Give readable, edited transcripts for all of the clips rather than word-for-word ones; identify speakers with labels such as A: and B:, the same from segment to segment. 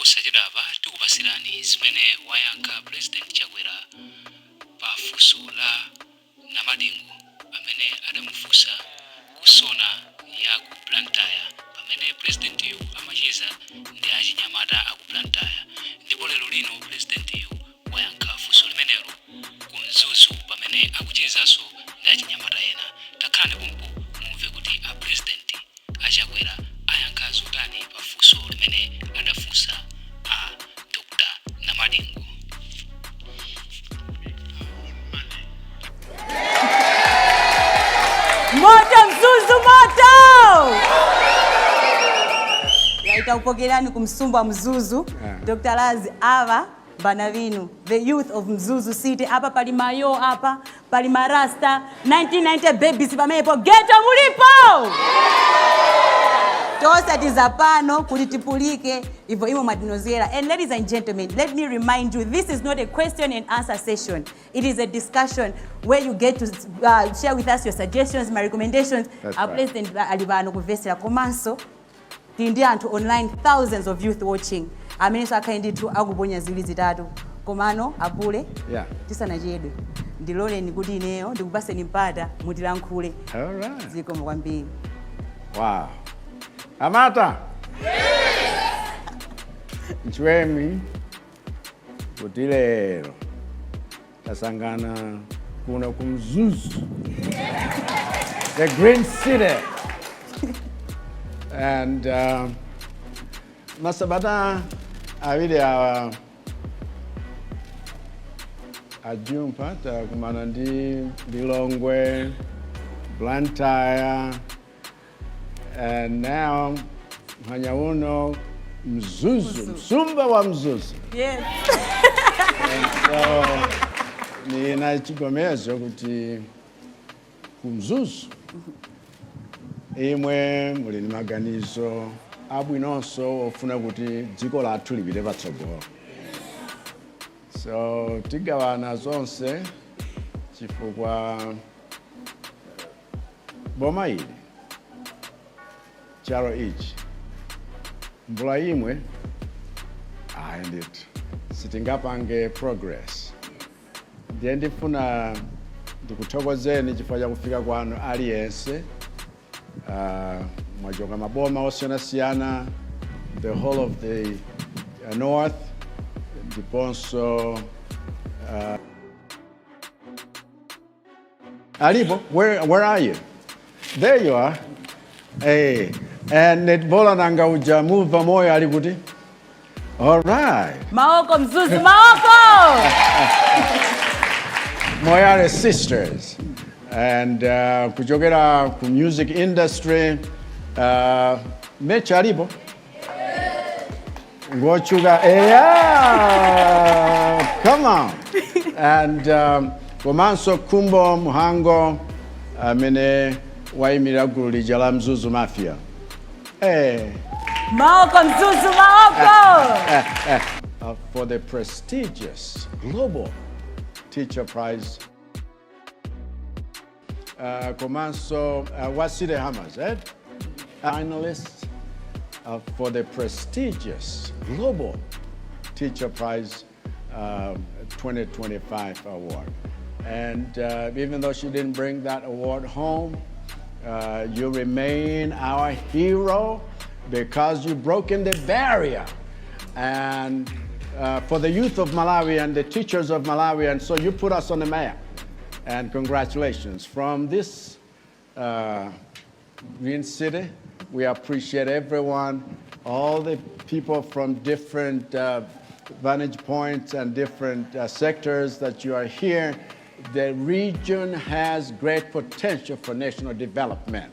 A: Posachedwapa tikupasirani zimene wayankha President Chakwera pa funso la Namadingo amene adamufunsa ku SONA ya ku Blantyre pamene presidentiyu amacheza ndi achinyamata aku Blantyre. Ndipo lero lino presidentiyu wayankha funso limenelo ku Mzuzu pamene akuchezanso ndi achinyamata ena. Takhalani pompo mumve kuti a president a Chakwera ayankha zotani pa funso limene adafunsa a Dr Namadingo.
B: Moto Mzuzu moto! Yaita kupokerani kumsumba Mzuzu. Dr. Laz ava bana vinu, the youth of Mzuzu City. Apa pali mayo, apa pali marasta 1990 babies, pamenepo ghetto mulipo tosatiza pano kuti tipulike ivo imwe mwatinozera. And ladies and gentlemen, let me remind you, this is not a question and answer session. It is a discussion where you get to share with us your suggestions, my recommendations.
C: That's
B: Our
C: right.
B: president ali pano kumvesera, komanso tili ndi anthu online, thousands of youth watching, amenenso akhale ndithu akuponya ziwiri zitatu. Komano apule, tisanachedwe, ndiloleni kuti ineyo ndikupaseni mpata mutilankhule.
C: All right.
B: Zikomo kwambiri.
C: Wow. Amata. Nchiwemi kuti lero tasangana kuno ku Mzuzu, the Green City. And masabata 2 awa ajumpa takumana ndi Lilongwe, Blantyre, and now mhanya uno Mzuzu, msumba wa Mzuzu. And so nina chigomezo kuti ku Mzuzu imwe muli ndi maganizo abwinonso ofuna kuti dziko lathu lipite patsogolo. So tigawana zonse chifukwa boma ili, chalo ichi, mvula imwe ayi ndithu sitingapange progress. Ndiye ndifuna ndikuthokozeni chifukwa cha kufika kwanu aliyense. Mwachoka maboma osiyanasiyana, the whole of the north, ndiponso alipo. Where are you? There you are. Hey, and netbola nanga uja muva moyo ali kuti? All right.
B: Maoko Mzuzu, maoko!
C: Moyale Sisters. And kuchokera ku music industry, Mecha alipo ngochuka, yeah, come on. And komanso Khumbo Muhango amene wayimirira gulu lija la Mzuzu Mafia, hey.
B: Maoko Mzuzu, maoko!
C: For the prestigious Global Teacher Prize. Komanso wa City Hammers, eh? Finalists for the prestigious Global Teacher Prize 2025 award. And even though she didn't bring that award home, you remain our hero because you've broken the barrier. And for the youth of Malawi and the teachers of Malawi, and so you put us on the map. And congratulations. From this Green City, we appreciate everyone, all the people from different vantage points and different sectors that you are here. The region has great potential for national development.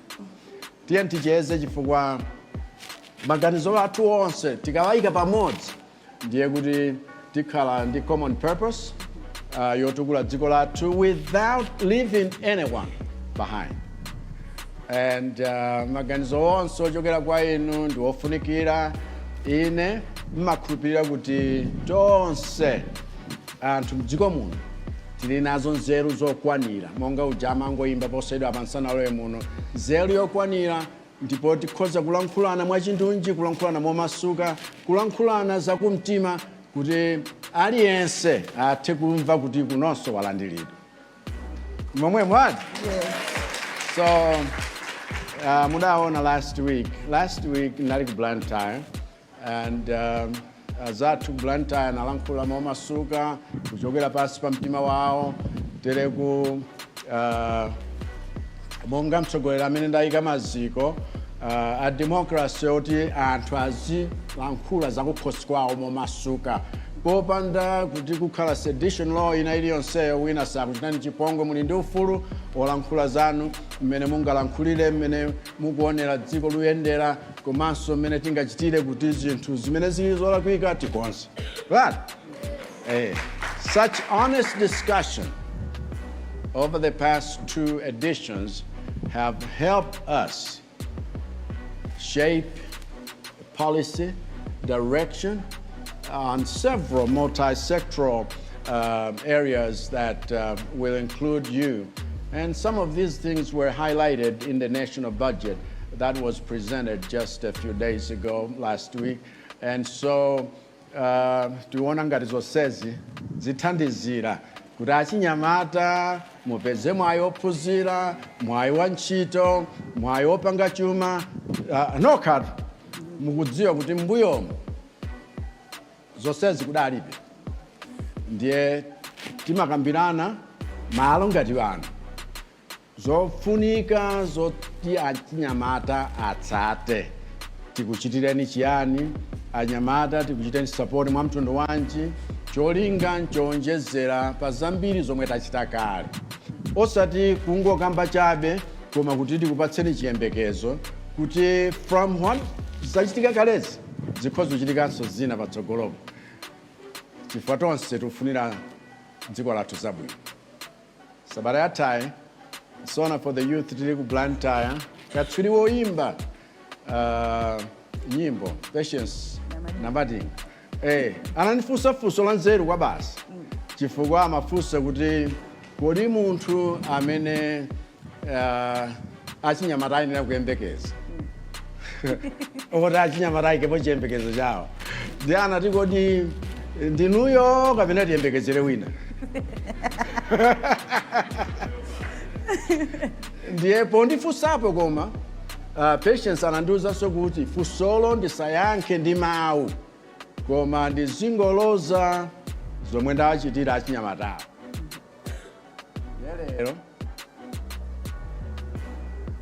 C: Tiye ticheze chifukwa maganizo athu onse tikawayika pamodzi ndiye kuti tikhala ndi common purpose yotukula dziko lathu without leaving anyone behind. And maganizo onse ochokera kwa inu ndi ofunikira. Ine mmakhulupirira kuti tonse anthu mdziko muno tili nazo nzeru zokwanira, monga uja amangoyimba posayidwa pansana muno, nzeru yokwanira. Ndipo tikhoza kulankhulana mwachindunji, kulankhulana momasuka, kulankhulana zakumtima, kuti aliyense athe kumva kuti kunonso walandiridwa momwemo ati. So mudaona last week nali ku Blantyre and azathu ku Blantyre analankhula momasuka kuchokera pansi pa mtima wawo. Tereku monga mtsogoleri amene ndayika maziko a democracy oti anthu azilankhula zakukhosi kwawo momasuka popanda kuti kukhala sedition law ina iliyonseyo, wina sakuchitani chipongwe, muli ndi ufulu olankhula zanu mmene mungalankhulire, mmene mukuonera dziko luyendera, komanso mmene tingachitire kuti zinthu zimene zili zolakwika tikonze, right? Such honest discussion over the past two editions have helped us shape policy direction on several multi-sectoral areas that will include you. And some of these things were highlighted in the national budget that was presented just a few days ago, last week. And so tiona ngati zonsezi zithandizira kuti achinyamata mupeze mwayi ophunzira, mwayi wa ntchito, mwayi wopanga chuma. Nokhatu mukudziwa kuti mbuyomu zonsezi kudalibe. Ndiye timakambirana malo ngati ano zofunika zoti achinyamata atsate. Tikuchitireni chiyani anyamata? Tikuchitireni support mwa mtundu wanji? Cholinga nchowonjezera pa zambiri zomwe tachita kale, osati kungokamba chabe, koma kuti tikupatseni chiyembekezo kuti from what zachitika kalezi zikhoza kuchitikanso zina patsogolopo, chifukwa tonse tikufunira dziko lathu zabwino. Sabata yathayi, SONA for the Youth tili ku Blantyre, katswiri woyimba nyimbo Patience Namadingo anandifunsa funso la nzeru kwa basi, chifukwa amafunsa kuti kodi munthu amene achinyamata ayenera kuyembekeza, oti achinyamata ayikepo chiyembekezo chawo, ndi anati, "Kodi ndinuyo kapena tiyembekezere wina?" Ndiye pondifunsapo koma Patience anandiwuzanso kuti funsolo ndisayankhe ndi mawu, koma ndizingoloza zomwe ndawachitira achinyamatawo. Ndiye lero,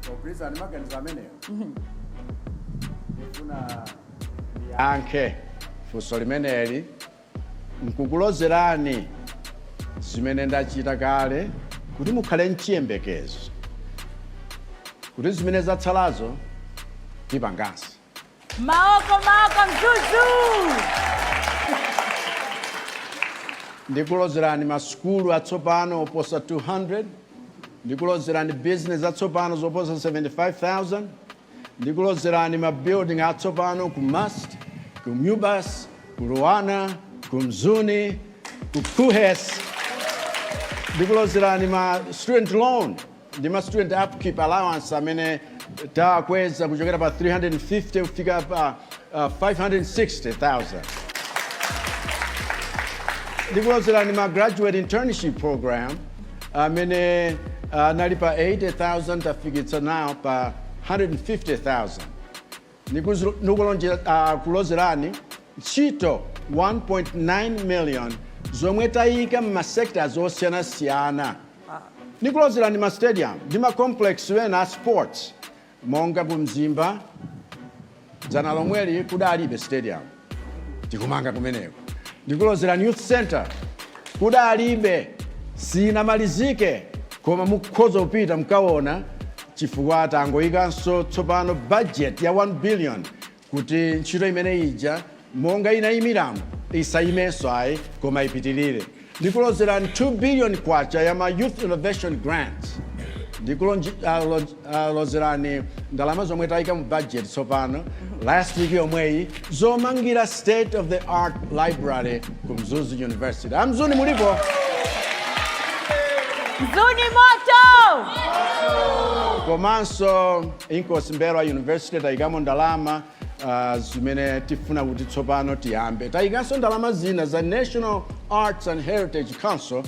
C: pogwirizana ndi maganizo amenewo, ndifuna ndiyankhe funso limeneli nkukulozerani zimene ndachita kale kuti mukhale mchiyembekezo kuti zimene zatsalazo tipanganso.
B: Maoko, maoko, Mzuzu!
C: Ndikulozerani masukulu atsopano oposa 200. Ndikulozerani business atsopano zoposa 75,000. Ndikulozerani ma building atsopano ku MUST, ku MUBAS, ku LUANAR, ku Mzuni, ku KUHeS. Ndikulozerani ma student loan ndi ma student upkeep allowance amene takweza kuchokera pa 350 kufika pa 560,000. Ndikulozerani ma graduate internship program amene anali pa 80,000, tafikitsa now pa 150,000. Ndikulozerani ntchito 1.9 million zomwe tayika m'ma sectors osiyanasiyana. Ndikulozerani ma stadium ndi ma complex ena a sports, monga ku Mzimba, dzana lomweli kudalibe stadium, tikumanga kumeneko. Ndikulozerani youth center, kudalibe, sinamalizike, koma mukhoza kupita mkaona, chifukwa tangoyikanso tsopano budget ya 1 billion kuti ntchito imene ija monga inayimiramo isayimenso ayi, koma ipitirire. Ndikulozerani 2 billion kwacha ya ma youth innovation grants. Ndikulozerani ndalama zomwe tayika mu budget tsopano, last week yomweyi, zomangira state of the art library ku Mzuzu University. Amzuni mulipo?
B: Mzuni moto!
C: Komanso Inkosi Mbelwa University tayikamo ndalama zimene tifuna kuti tsopano tiyambe. Tayikanso ndalama zina za National Arts and Heritage Council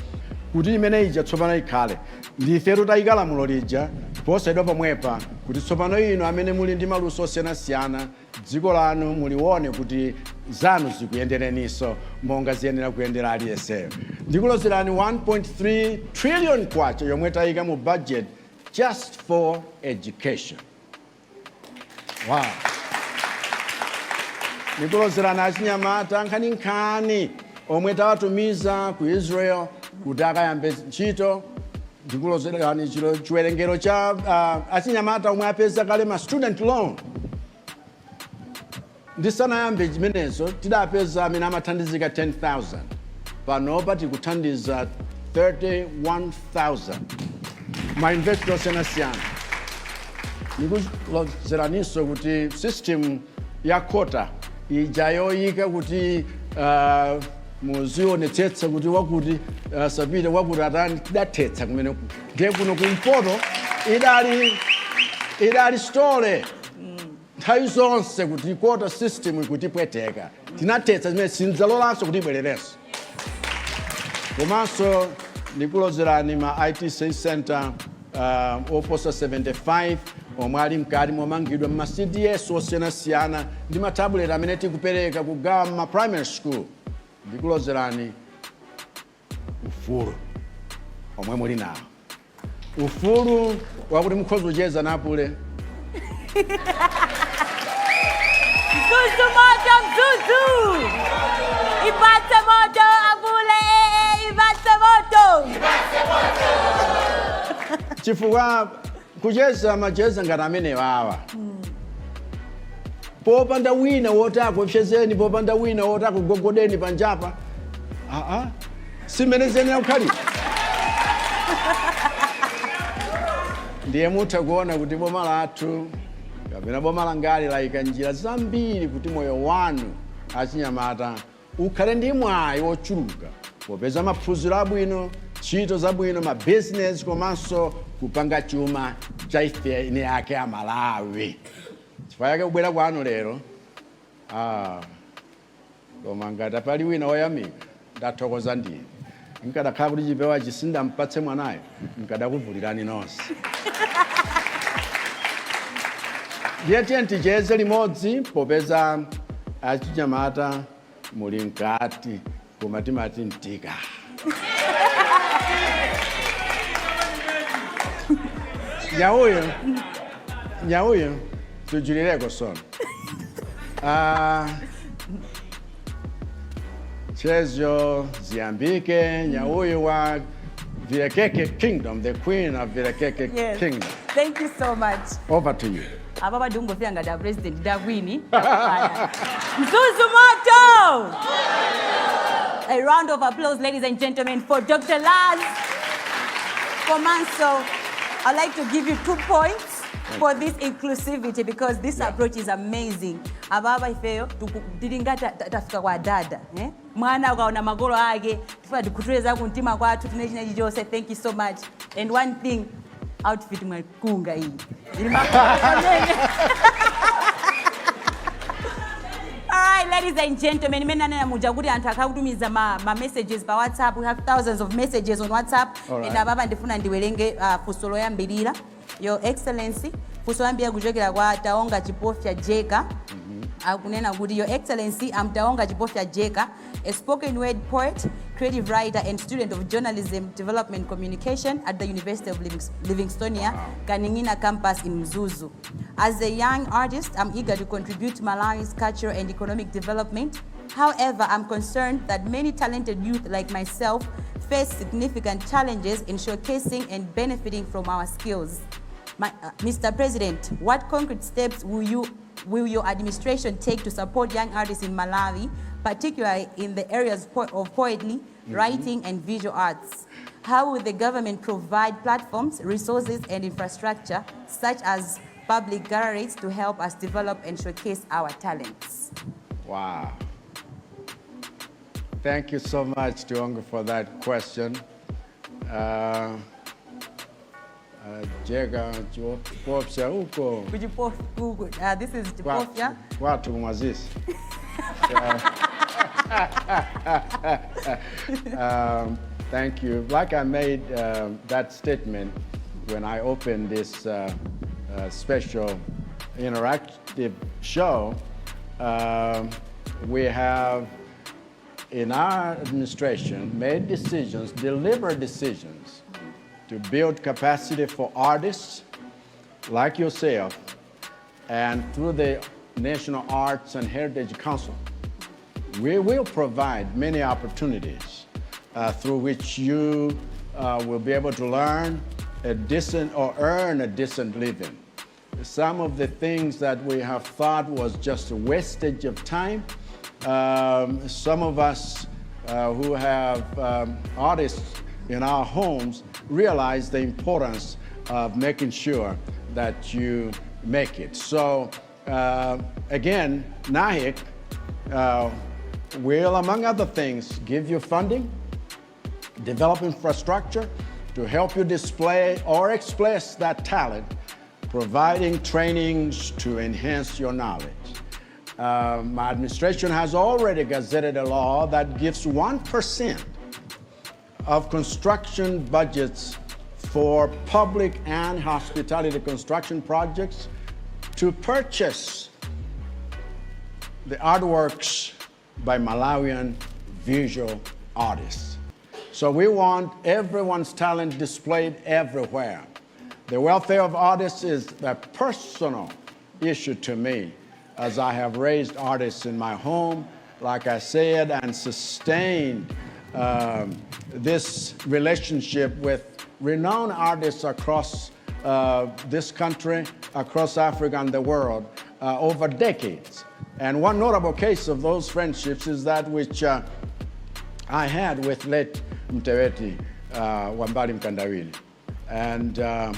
C: kuti imene ija tsopano ikhale. Ndifetu tayika lamulo lija posachedwa pomwepa kuti tsopano ino amene muli ndi maluso osiyanasiyana, dziko lanu mulione kuti zanu zikuyendereniso monga ziyenera kuyendera aliyenseyo. Ndikulozerani 1.3 trillion kwacha yomwe tayika mu budget just for education. Wow. Ndikulozerani achinyamata nkhaninkhani omwe tawatumiza ku Israel kuti akayambe ntchito. Ndikulozerani chiwerengero cha achinyamata omwe apeza kale ma student loan. Ndisanayambe chimenezo tidapeza amene amathandizika 10,000, panopa tikuthandiza 31,000 ma university osiyanasiyana. Ndikulozeraninso kuti system ya quota ija yoyika kuti muzionetsetsa kuti wakuti sapite, wakuti atani, tidathetsa kumene. Ndiye kuno kumpoto idali story nthawi zonse kuti quota system ikutipweteka. Tinathetsa zimene, sindzalolanso kuti ibwererenso. Komanso ndikulozerani ma ITC center oposa 75 omwe ali mkati momangidwa ma CDS osiyanasiyana ndi ma tablet amene tikupereka kugawa ma primary school. Ndikulozerani ufulu omwe muli nawo, ufulu wakuti mukhoza kucheza napule.
B: Mzuzu moto, Mzuzu! Ipatse moto, abule, ipatse moto!
C: Chifukwa kucheza macheza ngati amenewa awa popanda wina woti akuopsezeni, popanda wina woti akugogodeni panjapa, aa, simene ziyenera kukhalira. Ndiye mutha kuona kuti boma lathu kapena boma langali layika njira zambiri kuti moyo wanu achinyamata ukhale ndi mwayi wochuluka popeza maphunziro abwino, ntchito zabwino, mabizinesi komanso kupanga chuma cha ife ine yake Amalawi. Chifukwa yake kubwera kwanu lero, koma ngati pali wina woyamika, ndathokoza ndine. Nkadakhala kuti chipewa chisindampatse mwanayo, nkadakuvulirani nonse. Ndiye tiye ticheze limodzi popeza achinyamata muli mkati, koma timati mtika. Nyauyo, nyauyo, tujulireko sono. Chezo ziyambike. Nyauyo wa Vilekeke Kingdom, the queen of Vilekeke Kingdom.
B: Thank you so much.
C: Over to you.
B: Apa padungofika ngati a president ndi a queen. Mzuzu moto! A round of applause, ladies and gentlemen, for Dr. Laz. Komanso, I'd like to give you 2 points for this inclusivity because this approach is amazing. Ababa ifeyo tili ngati tafika kwa dada, eh? Mwana ukaona makolo ake tifuna tikhuthule za kumtima kwathu tine china chilichonse. Thank you so much. And one thing, outfit mwakunga iyi ili makolo amene. Alright, ladies and gentlemen, imene anena muja kuti anthu akhakutumiza ma messages pa WhatsApp. We have thousands of messages on WhatsApp.
C: Alright.
B: And ababa ndifuna ndiwerenge funso loyambirira. Your Excellency, funso loyambirira kuchokera kwa Taonga Chipofya Jeka. Akunena kuti, "Your Excellency, I'm Taonga Chipofya Jeka, a spoken word poet, creative writer and student of journalism, development communication at the University of Livingstonia, Kaningina campus in Mzuzu. As a young artist, I'm eager to contribute to Malawi's cultural and economic development. However, I'm concerned that many talented youth like myself face significant challenges in showcasing and benefiting from our skills. Mr. President, what concrete steps will your administration take to support young artists in Malawi, particularly in the areas of poetry, writing, and visual arts? How will the government provide platforms, resources, and infrastructure such as public galleries to help us develop and showcase our talents?"
C: Wow. Thank you so much, Tuongo, for that question. Uh, Jega Chipofya uko.
B: This is Chipofya.
C: Kwathu kumwazisi. Thank you. Like I made that statement when I opened this special interactive show, we have in our administration made decisions, deliberate decisions, to build capacity for artists like yourself and through the National Arts and Heritage Council. We will provide many opportunities through which you will be able to learn a decent or earn a decent living. Some of the things that we have thought was just a wastage of time, some of us who have artists in our homes realize the importance of making sure that you make it. So again, NAHEC will, among other things, give you funding, develop infrastructure to help you display or express that talent, providing trainings to enhance your knowledge. My administration has already gazetted a law that gives 1% of construction budgets for public and hospitality construction projects to purchase the artworks by Malawian visual artists. So we want everyone's talent displayed everywhere. The welfare of artists is a personal issue to me, as I have raised artists in my home, like I said, and sustained this relationship with renowned artists across this country, across Africa and the world over decades. And one notable case of those friendships is that which I had with late Mtebeti Wambali Mkandawire. And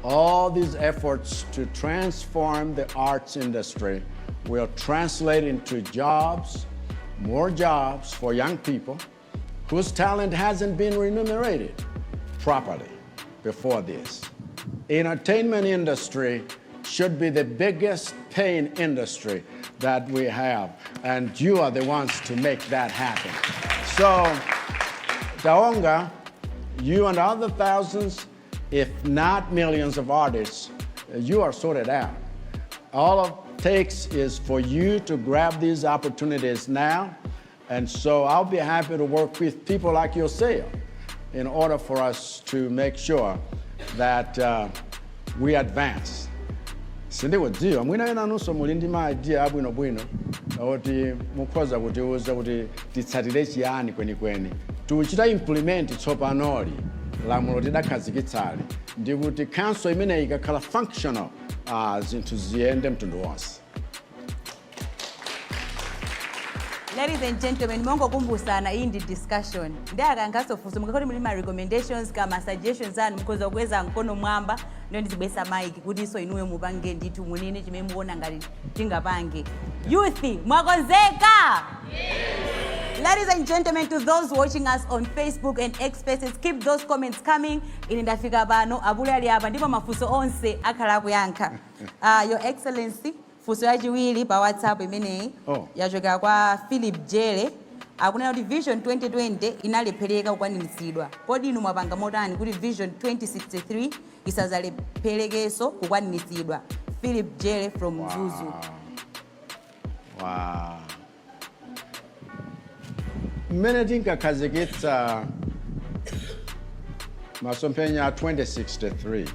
C: all these efforts to transform the arts industry will translate into jobs, more jobs for young people whose talent hasn't been remunerated properly before this. Entertainment industry should be the biggest paying industry that we have, and you are the ones to make that happen. So, Taonga, you and other thousands, if not millions of artists, you are sorted out. All it takes is for you to grab these opportunities now. And so I'll be happy to work with people like yourself in order for us to make sure that we advance. Sindikudziwa, mwina enanunso muli ndi ma idea abwinobwino oti mukhoza kutiuza kuti titsatire chiyani kwenikweni. Tikuchita implement tsopanoli lamulo tidakhazikitsali ndi kuti council imeneyi ikakhala functional, zinthu ziyende mtundu wonse.
B: Ladies and gentlemen, mongokumbusana, iyi ndi discussion ndi akayankhaso funso. Mukakhoti muli ma recommendations kama suggestions anu, mukhoza kukweza mkono mwamba ndiyo ndizibwesa mic kuti iso inuyo mupange ndithu munene chimene mukuona ngati tingapange. Youth, mwakonzeka? Ladies and gentlemen, to those watching us on Facebook and X Spaces, keep those comments coming. Ine ndafika pano, abule ali apa, ndipo mafunso onse akhala akuyankha. Your Excellency, funso yachiwiri pa WhatsApp imeneyi
C: Oh.
B: yachokera kwa Philip Jere, akunena kuti Vision 2020 inalephereka kukwaniritsidwa. Kodi inu mwapanga motani kuti Vision 2063 isazalepherekenso kukwaniritsidwa? Philip Jere from Mzuzu.
C: Wow. Mmene tinkakhazikitsa masomphenya a 2063,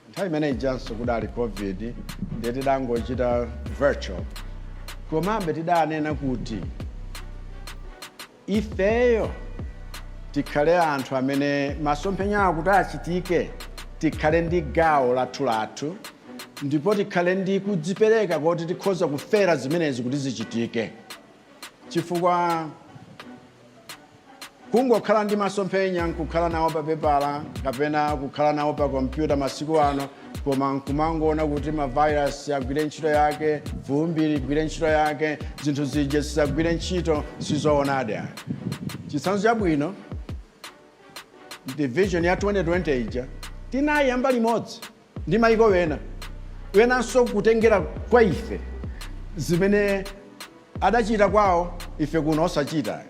C: nthawi imene ijanso kudali COVID, ndiye tidangochita virtual, komabe tidanena kuti ifeyo tikhale anthu amene masomphenya akuti achitike, tikhale ndi gawo lathu ndipo tikhale ndi kudzipereka kuti tikhoza kufera zimenezi kuti zichitike, chifukwa kungokhala ndi masomphenya nkukhala nawo pa pepala kapena kukhala nawo pa kompyuta masiku ano, koma nkumangoona kuti ma virus agwire ntchito yake, vumbi ligwire ntchito yake, zinthu zija zisagwire ntchito, sizoonadi ayi. Chitsanzo chabwino ndi Vision ya 2020 ija. Tinayamba limodzi ndi maiko wena wenanso kutengera kwa ife zimene adachita kwawo, ife kuno osachita,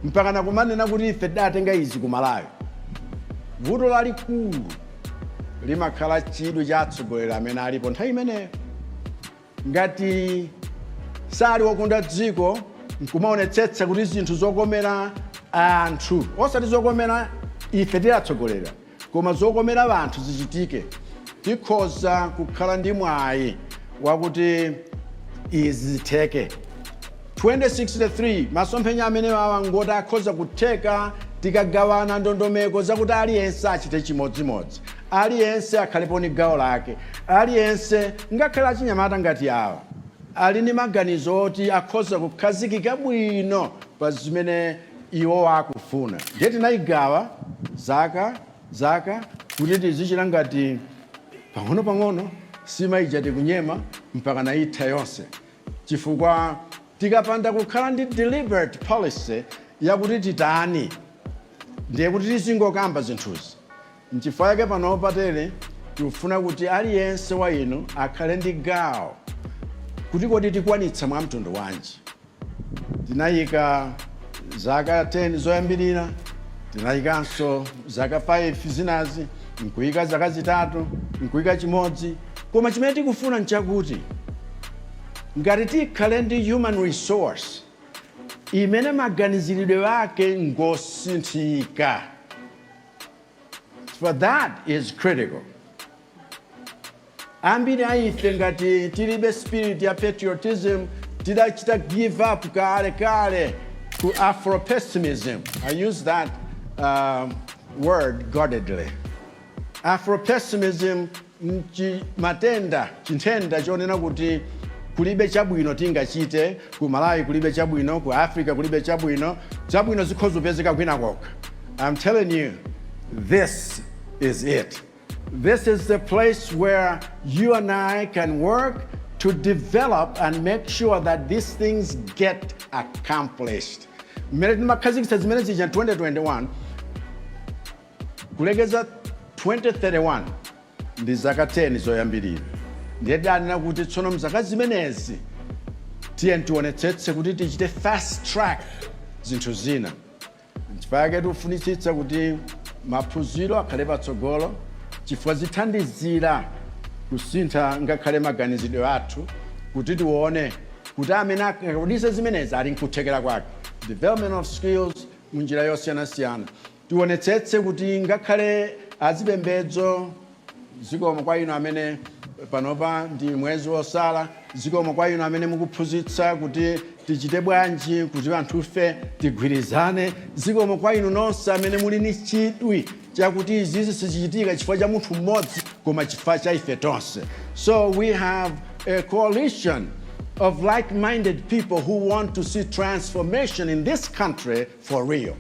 C: mpaka nakumanena kuti ife tidatenga izi ku Malawi. Vuto lalikulu limakhala chidwi cha atsogoleri amene alipo nthawi imeneyo. Ngati sali wokonda dziko nkumaonetsetsa kuti zinthu zokomera anthu, osati zokomera ife tilatsogolera, koma zokomera anthu zichitike, tikhoza kukhala ndi mwayi wakuti izi zitheke. 2063 masomphenya amene awa ngoti akhoza kutheka tikagawana ndondomeko zakuti aliyense achite chimodzimodzi, aliyense akhalepo ni gawo lake, aliyense, ngakhale achinyamata ngati awa ali ndi maganizo oti akhoza kukhazikika bwino pa zimene iwo akufuna. Ndiye tinayigawa zaka zaka kuti tizichita ngati pang'ono-pang'ono, simaija tikunyema mpaka naitha yonse, chifukwa tikapanda kukhala ndi deliberate policy yakuti titani, ndiye kuti tizingokamba zinthuzi. Nchifukwa chake panopa tere tikufuna kuti aliyense wa inu akhale ndi gawo kuti kodi tikwanitsa mwa mtundu wanji. Tinayika zaka 10 zoyambirira, tinayikanso zaka 5 zinazi, nkuyika zaka 3, nkuyika chimodzi. Koma chimene tikufuna nchakuti ngati tikhale ndi human resource imene maganiziridwe ake ngosinthika, for that is critical. Ambiri a ife ngati tilibe spirit ya patriotism, tidachita give up kale kale ku Afro-pessimism. I use that word guardedly. Afro-pessimism nchi matenda, chinthenda chonena kuti kulibe chabwino tingachite ku Malawi, kulibe chabwino ku Africa, kulibe chabwino, chabwino zikhoza kupezeka kwina kokha. I'm telling you, this is it. This is the place where you and I can work to develop and make sure that these things get accomplished. Mmene timakhazikitsa zimene zija 2021 kulekeza 2031 ndi zaka 10 zoyambirira. Ndiye tidanena kuti tsono mzaka zimenezi tiye tionetsetse kuti tichite fast track zinthu zina. Nchifukwa chake tikufunitsitsa kuti maphunziro akhale patsogolo, chifukwa zithandizira kusintha ngakhale maganizidwe athu kuti tione kuti amene akakwanitsa zimenezi ali nkuthekera kwake. Development of skills munjira yosiyanasiyana. Tionetsetse kuti ngakhale azipembedzo, zikomo kwa inu amene panopa ndi mwezi wosala, zikomo kwa inu amene mukuphunzitsa kuti tichite bwanji kuti anthufe tigwirizane, zikomo kwa inu nonse amene muli ni chidwi chakuti izizi sizichitika chifukwa cha munthu mmodzi koma chifukwa cha ife tonse. So we have a coalition of like-minded people who want to see transformation in this country for real.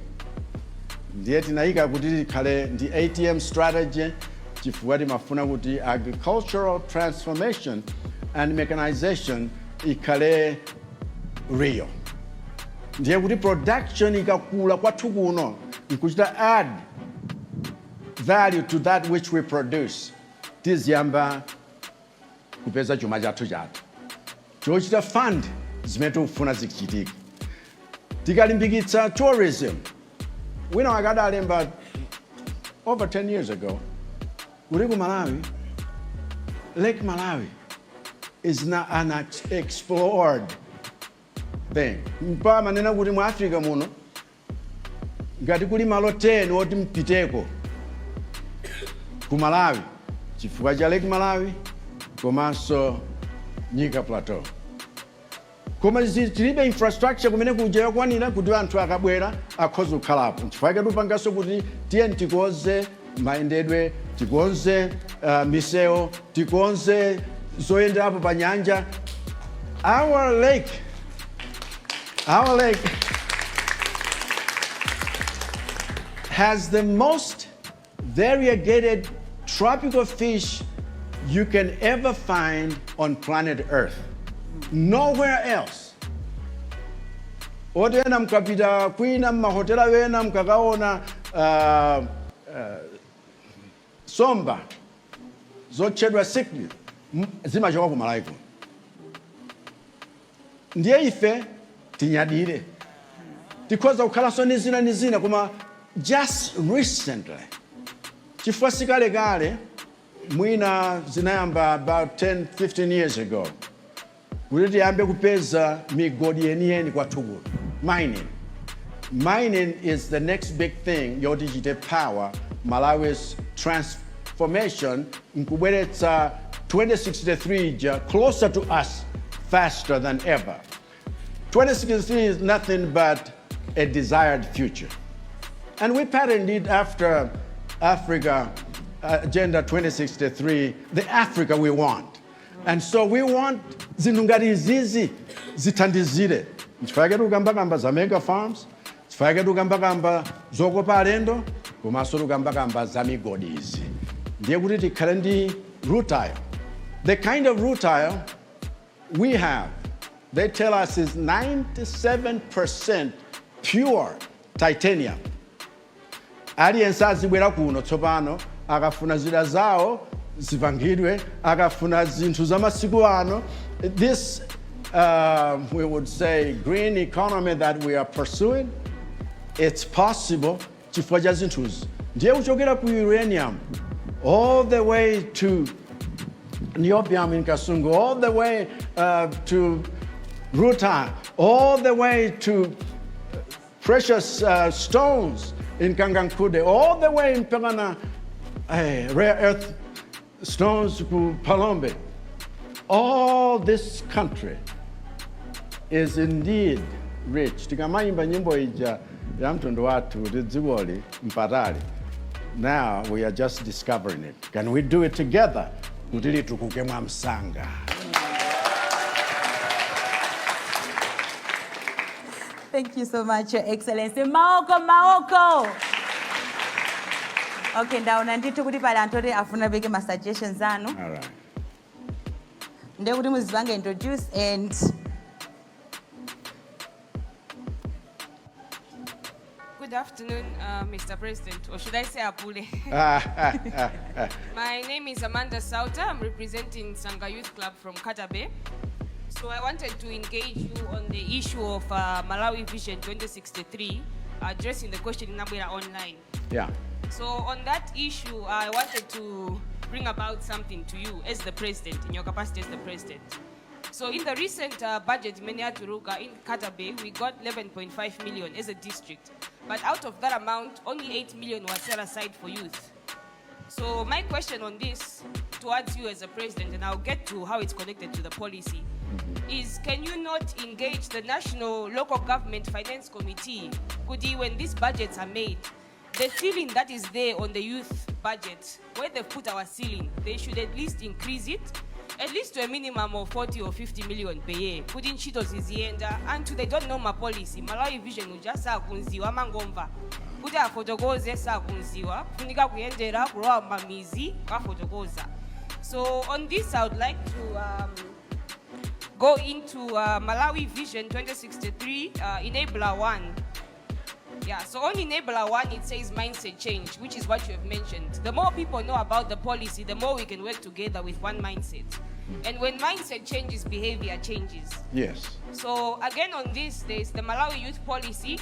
C: Ndiye tinayika kuti tikhale ndi ATM strategy chifukwa timafuna kuti agricultural transformation and mechanization ikhale real. Ndiye kuti production ikakula kwathu kuno nkuchita add value to that which we produce, tiziyamba kupeza chuma chathu chathu chochita fund zimene tikufuna zichitike. Tikalimbikitsa tourism, wina wakadalemba over 10 years ago kuti ku Malawi, Lake Malawi is not an explored thing. Mpaka manena kuti mu Africa muno ngati kuli malo 10 oti mpiteko, ku Malawi, chifukwa cha Lake Malawi komanso Nyika Plateau. Koma tilibe infrastructure kumene kuja yokwanira kuti anthu akabwera akhoza kukhalapo. Nchifukwa chake tipanganso kuti tiye tikonze mayendedwe, tikonze misewu, tikonze zoyenderapo pa nyanja. Our lake has the most variegated tropical fish you can ever find on planet Earth. Nowhere else. Otena mkapita kwina mmahotela wena mkakaona Nsomba zotchedwa cichlid zimachoka ku Malawi kuno. Ndiye ife tinyadire, tikhoza kukhalanso ndi zina ndi zina, koma just recently, chifukwa sikalekale, mwina zinayamba about 10 15 years ago, kuti tiyambe kupeza migodi yeniyeni kwathu kuno. Mining, mining is the next big thing yoti ichite power Malawi's transformation nkubweretsa 2063 ija closer to us faster than ever. 2063 is nothing but a desired future, and we patterned it after Africa Agenda 2063, the Africa we want. And so we want zinthu ngati izizi zithandizire. Nchifukwa chake tikukambakamba za mega farms, chifukwa chake tikukambakamba zokopa alendo, komanso tikukambakamba za migodi izi. Ndiye kuti tikhale ndi rutile. The kind of rutile we have, they tell us, is 97% pure titanium. Aliyense azibwera kuno tsopano akafuna zida zawo zipangidwe, akafuna zinthu za masiku ano. This we would say green economy that we are pursuing, it's possible chifukwa cha zinthuzi. Ndiye kuchokera ku uranium all the way to niobium in Kasungu, all the way to rutile, all the way to precious stones in Kangankunde, all the way in Pegana, rare earth stones ku Phalombe. All this country is indeed rich. Tikamayimba nyimbo ija ya mtundu wathu kuti dzikoli mpatali. Now we are just discovering it. Can we do it together? Kuti litukuke mwamsanga.
B: Thank you so much, Your Excellency. Maoko, maoko. Okay, ndaona ndithu kuti pali anthu oti afuna apereke ma suggestions anu.
C: All right.
B: Ndiye kuti muzipange introduce and
D: Good afternoon, Mr. President, or should I say Apule? My name is Amanda Sauter. I'm representing Sanga Youth Club from Katabe. So I wanted to engage you on the issue of Malawi Vision 2063, addressing the question inabwera online. So on that issue, I wanted to bring about something to you as the president, in your capacity as the president. So in the recent budget, imene yatuluka in Katabe, we got 11.5 million as a district. But out of that amount, only 8 million was set aside for youth. So my question on this towards you as a president, and I'll get to how it's connected to the policy, is can you not engage the National Local Government Finance Committee? Kuti when these budgets are made, the ceiling that is there on the youth budget, where they've put our ceiling, they should at least increase it, at least to a minimum of 40 or 50 million per year. Kuti ntchito ziziyenda, anthu they don't know ma policy, Malawi Vision uja sakudziwa, amangomva. Kuti afotokoze sakudziwa, kufunika kuyendera, kulowa m'mamidzi, kukafotokoza. So on this, I would like to go into Malawi Vision 2063, Enabler 1. Yeah, so on Enabler 1, it says mindset change, which is what you have mentioned. The more people know about the policy, the more we can work together with one mindset. And when mindset changes, behavior changes. So again on this, there's the Malawi Youth Policy,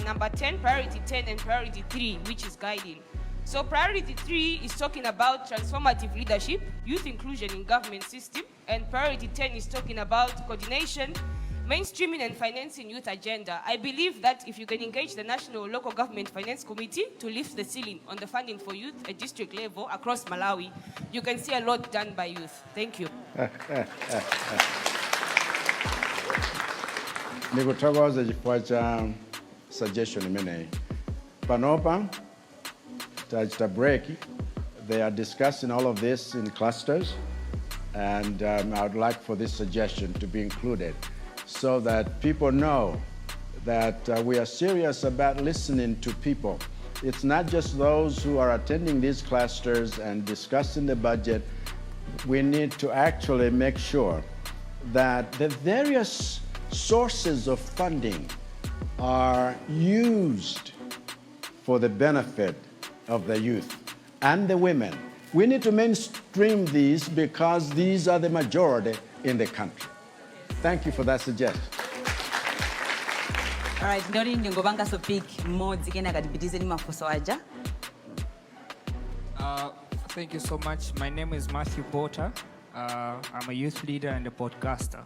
D: number 10, priority 10 and priority 3, which is guiding. So priority 3 is talking about transformative leadership, youth inclusion in government system, and priority 10 is talking about coordination, mainstreaming and financing youth agenda. I believe that if you can engage the National Local Government Finance Committee to lift the ceiling on the funding for youth at district level across Malawi, you can see a lot done by youth. Thank you.
C: Ndikuthokoza chifukwa cha suggestion imeneyi. Panopa tachita break. They are discussing all of this in clusters, and I would like for this suggestion to be included so that people know that we are serious about listening to people. It's not just those who are attending these clusters and discussing the budget. We need to actually make sure that the various sources of funding are used for the benefit of the youth and the women. We need to mainstream these because these are the majority in the country. Thank you for that suggestion.
B: Alright, ndoti ndingopanganso pick mmodzi, kenaka tipitize ndi mafunso aja.
E: Thank you so much. My name is Matthew Porter. I'm a youth leader and a podcaster.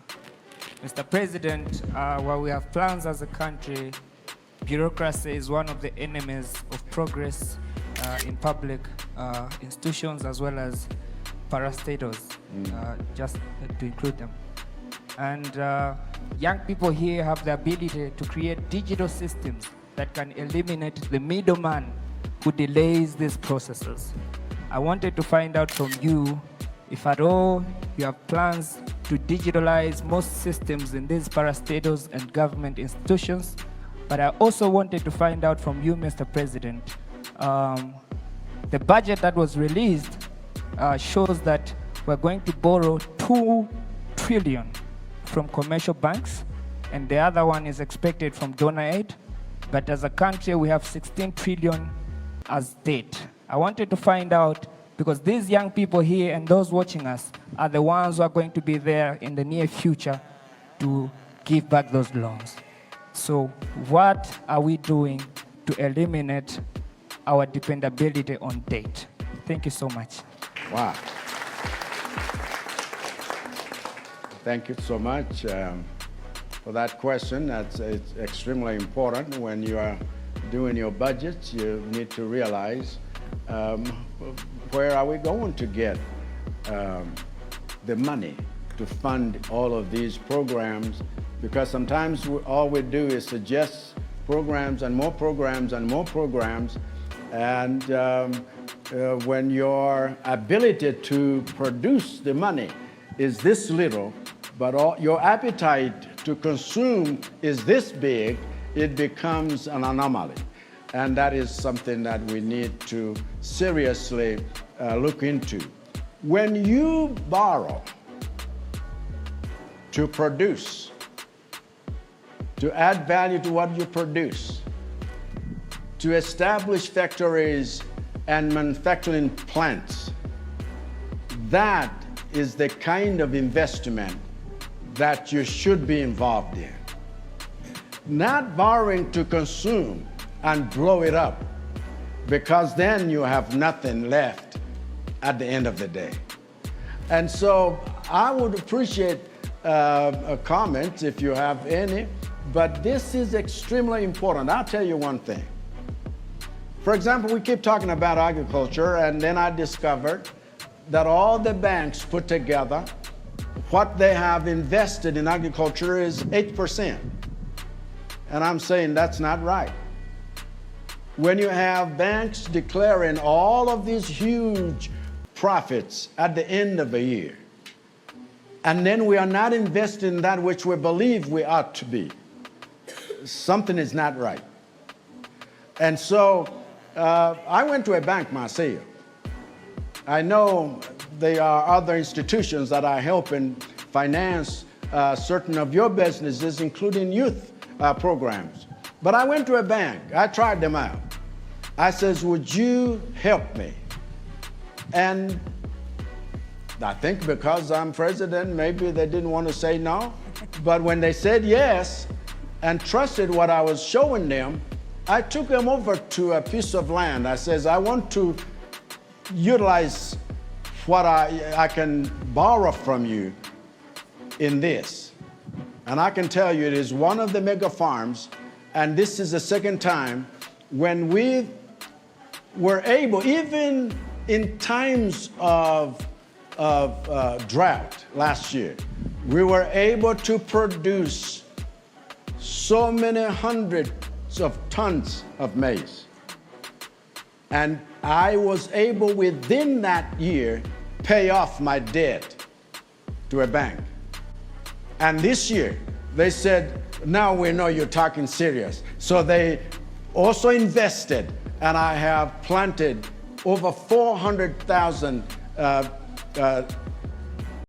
E: Mr. President, while we have plans as a country, bureaucracy is one of the enemies of progress in public institutions as well as parastatals, just to include them. And young people here have the ability to create digital systems that can eliminate the middleman who delays these processes. I wanted to find out from you if at all you have plans to digitalize most systems in these parastatals and government institutions. But I also wanted to find out from you, Mr. President, the budget that was released shows that we're going to borrow 2 trillion from commercial banks, and the other one is expected from donor aid. But as a country, we have 16 trillion as debt. I wanted to find out, because these young people here and those watching us are the ones who are going to be there in the near future to give back those loans. So what are we doing to eliminate our dependability on debt? Thank you so much.
C: Wow. Thank you so much for that question. It's extremely important. When you are doing your budgets, you need to realize where are we going to get the money to fund all of these programs, because sometimes all we do is suggest programs and more programs and more programs, and when your ability to produce the money is this little, but your appetite to consume is this big, it becomes an anomaly. And that is something that we need to seriously look into. When you borrow to produce, to add value to what you produce, to establish factories and manufacturing plants, that is the kind of investment that you should be involved in. Not borrowing to consume and blow it up, because then you have nothing left at the end of the day. And so I would appreciate a comment if you have any, but this is extremely important. I'll tell you one thing. For example, we keep talking about agriculture, and then I discovered that all the banks put together, what they have invested in agriculture is 8%. And I'm saying that's not right. When you have banks declaring all of these huge profits at the end of the year, and then we are not investing in that which we believe we ought to be, something is not right. And so I went to a bank myself. I know there are other institutions that are helping finance certain of your businesses, including youth programs. But I went to a bank. I tried them out. I says, would you help me? And I think because I'm president, maybe they didn't want to say no. But when they said yes and trusted what I was showing them, I took them over to a piece of land. I says, I want to utilize what I can borrow from you in this. And I can tell you it is one of the mega farms, and this is the second time when we were able, even in times of drought last year, we were able to produce so many hundreds of tons of maize. And I was able within that year pay off my debt to a bank. And this year, they said, now we know you're talking serious. So they also invested, and I have planted over 400,000